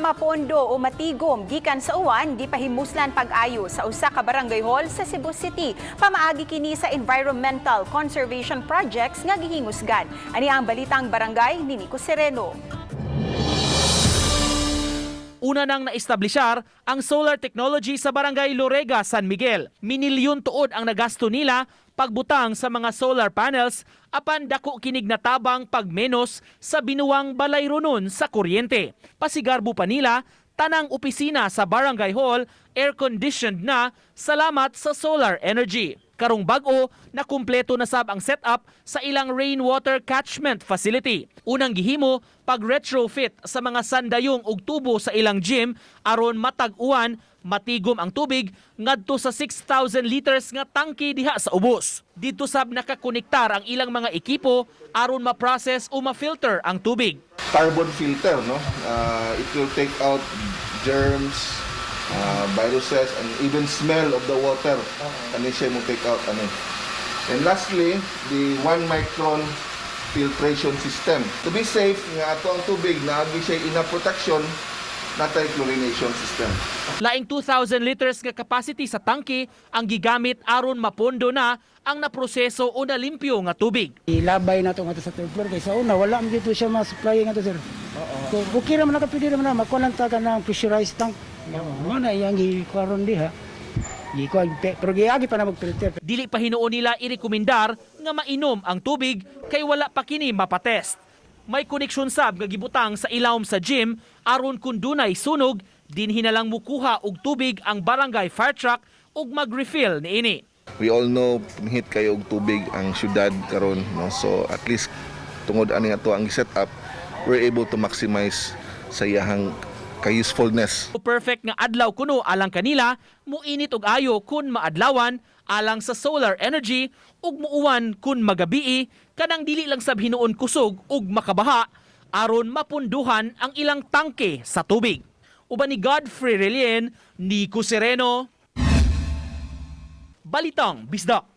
mapondo o matigom gikan sa uwan, gipahimuslan pag-ayo sa usa ka barangay hall sa Cebu City. Pamaagi kini sa environmental conservation projects nga gihingusgan. Ani ang Balitang Barangay ni Nico Sereno. Una nang naestablishar ang solar technology sa Barangay Lorega, San Miguel. Minilyon tuod ang nagasto nila pagbutang sa mga solar panels, apan dako kinig natabang pagmenos sa binuang balayronon sa kuryente. Pasigarbo pa nila, tanang opisina sa barangay hall air-conditioned na salamat sa solar energy. Karong bag-o, na kumpleto na sab ang setup sa ilang rainwater catchment facility. Unang gihimo, pag retrofit sa mga sandayong ug tubo sa ilang gym aron matag-uwan matigom ang tubig ngadto sa 6,000 liters nga tangke diha sa ubos. Didto sab nakakonektar ang ilang mga ekipo aron ma-process o ma-filter ang tubig. Carbon filter, no? It will take out germs, viruses, and even smell of the water. Ano siya mo take out, ano. And lastly, the 1 micron filtration system. To be safe, nga ato ang tubig, naagi siya enough protection, natay chlorination system. Laing 2,000 liters nga capacity sa tangke ang gigamit aron mapondo na ang naproseso o nalimpyo nga tubig. Ilabay na to nga sa third floor kay sa una wala man dito siya ma-supply nga to, sir. Oo. Okay ra man, nakapili ra man na makuha lang ta ka ng pressurized tank. Oo, na iyang gikuaron diha. Gikuha pero giagi pa na mag-filter. Dili pa hinuon nila irekomendar nga mainom ang tubig kay wala pa kini mapatest. May koneksyon sab nga gibutang sa ilawom sa gym aron kun dunay sunog, dinhi na lang mukuha og tubig ang barangay fire truck ug mag-refill niini. We all know pinhit kayo og tubig ang syudad karon, no? So at least tungod ani ato ang set up, we're able to maximize sa iyahang ka-usefulness. Perfect nga adlaw kuno alang kanila, muinit og ayo kun maadlawan alang sa solar energy ug muuwan kun magabii, kanang dili lang sab hinuon kusog ug makabaha aron mapunduhan ang ilang tangke sa tubig. Uban ni Godfrey Relien, Nico Sereno, Balitang Bisdak.